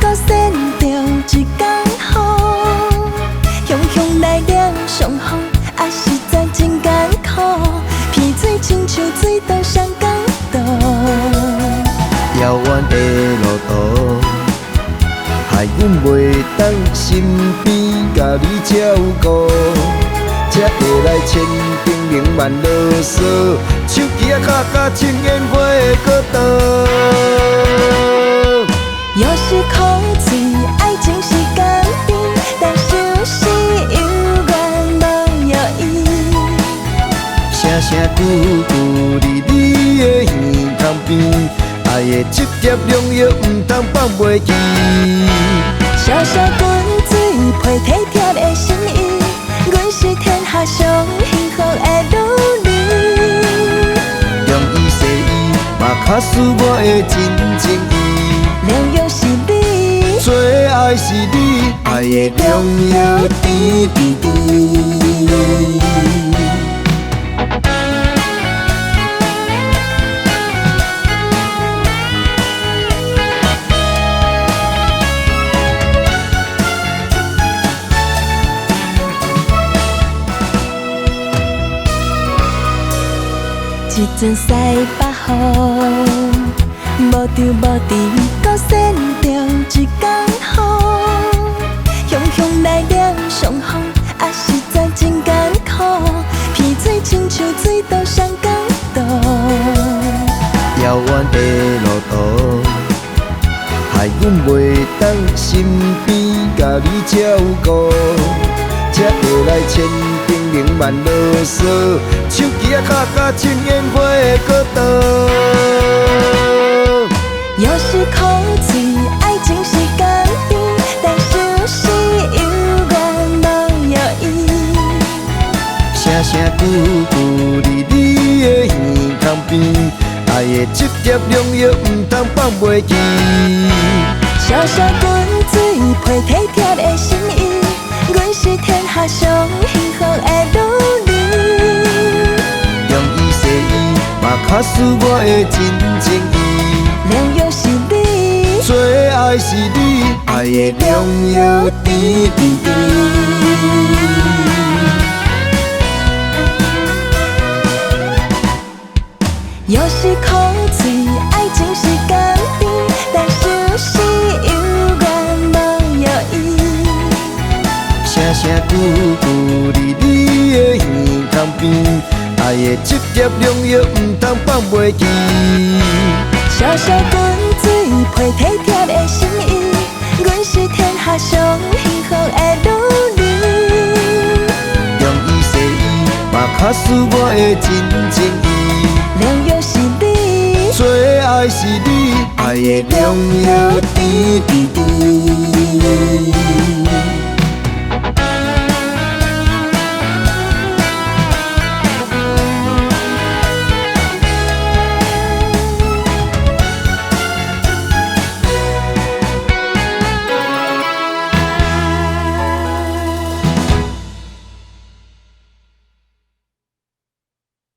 閣扇著一工雨，雄雄來掠上風，啊實在真艱苦，鼻水親像水都相共倒。遙遠的路途，害阮袂當身邊共你照顧，才會來千叮嚀萬囉嗦，手機仔敲甲像煙花閣倒。藥是苦醉，愛情是甘甜，但相思猶原無藥醫。聲聲句句佇你的耳孔邊，愛的這粒良藥毋通放袂記。小小滾水批體貼的心意，阮是天下上幸福的女兒。中醫西醫嘛較輸我的真情意，良藥是你，最愛是你，愛的良藥甜甜甜。一陣西北風，無著無治，閣扇著一工雨，雄雄來掠上風，啊實在真艱苦，鼻水親像水都相共倒。遙遠的路途，害阮袂當身邊共你照顧，才會來千叮嚀萬囉嗦，手機仔敲甲像煙花閣倒。藥是苦醉，愛情是甘甜，但相思猶原無藥醫。聲聲句句佇你的耳孔邊，愛的這粒良藥毋通放袂記。小小滾水批體貼的心意，阮是天下上幸福的女兒。中醫西醫嘛較輸我的真情意，良藥是你，最愛是你，愛的良藥甜甜甜。藥是苦醉，愛情是甘甜，但相思猶原無藥醫。聲聲句句佇你的耳孔邊，愛的這粒良藥毋通放袂記。小小滾水批體貼的心意，阮是天下上幸福的女兒。中醫西醫嘛較輸我的真情意，良藥是你，最愛是你，愛的良藥甜甜甜。